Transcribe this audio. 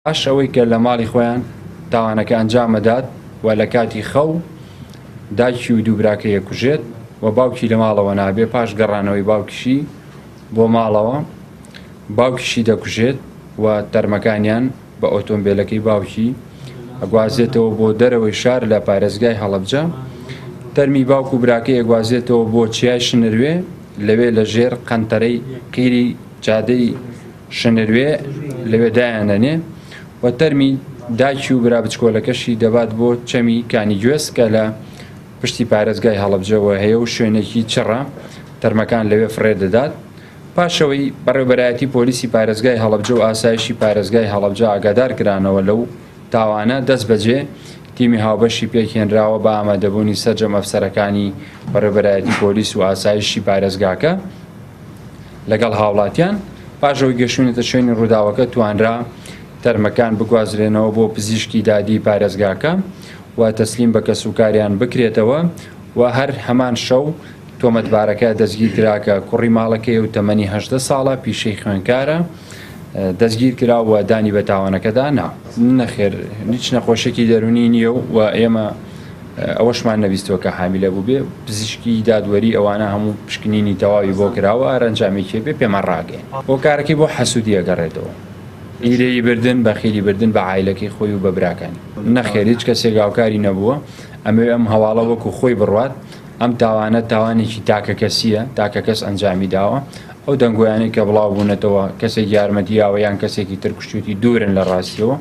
پاش ئەوەی کە لە ماڵی خۆیان تاوانەکە ئەنجام ئەدات و لە کاتی خەو دایکی و دوو براکەی ئەکوژێت و باوکی لە ماڵەوە نابێ، پاش گەڕانەوەی باوکیشی بۆ ماڵەوە باوکیشی دەکوژێت و تەرمەکانیان بە ئۆتۆمبێلەکەی باوکی ئەگوازێتەوە بۆ دەرەوەی شار لە پارێزگای هەڵەبجە. تەرمی باوک و براکەی ئەگوازێتەوە بۆ چیای شنروێ، لەوێ لە ژێر قەنتەرەی قیری جادەی شنروێ لەوێ دایاندەنێ و تەرمی دایکی و برا بچکۆلەکەشی دەبات بۆ چەمی کانی گوێز کە لە پشتی پارێزگای هەڵەبجەوە هەیە و شوێنێکی چڕە، تەرمەکان لەوێ فڕێ دەدات. پاشەوەی بەڕێوبەرایەتی پۆلیسی پارێزگای هەڵەبجە و ئاسایشی پارێزگای هەڵەبجە ئاگادار کرانەوە لەو تاوانە، دەستبەجێ تیمی هاوبەشی پێکهێنراوە بە ئامادەبوونی سەرجەم ئەفسەرەکانی بەڕێوبەرایەتی پۆلیس و ئاسایشی پارێزگاکە لەگەڵ هاوڵاتیان، پاش ئەوەی گەشتوونەتە شوێنی ڕووداوەکە توانرا تەرمەکان بگوازرێنەوە بۆ پزیشکی دادی پارێزگاکە و تەسلیم بە کەسوکاریان بکرێتەوە و هەر هەمان شەو تۆمەتبارەکە دەستگیرکرا کە کوڕی ماڵەکەیە و تەمەنی 18 ساڵە، پیشەی خوێندکارە، دەستگیرکرا و دانی بە تاوانەکەدا نا. نەخێر هیچ نەخۆشیەکی دەروونی نییە و ئێمە ئەوەشمان نەبیستووە کە حامیلە بووبێ، پزیشکی دادوەری ئەوانە هەموو پشکنینی تەواوی بۆ کراوە، هەر ئەنجامێکی هەبێ پێمان ڕاگەیەن. هۆکارەکەی بۆ حەسوودی ئەگەڕێتەوە، ئیرەیی بردن، بەخیلی بردن بە عایلەکەی خۆی و بە براکانی. نەخێر هیچ کەسێک هاوکاری نەبووە، ئەمەوێ ئەم هەواڵە وەکو خۆی بڕوات، ئەم تاوانە تاوانێکی تاکەکەسییە، تاکەکەس ئەنجامی داوە، ئەو دەنگۆیانەی کە بڵاو بوونەتەوە کەسێک یارمەتی یاوە یان کەسێکی تر کوشتویەتی دوورن لە ڕاستییەوە.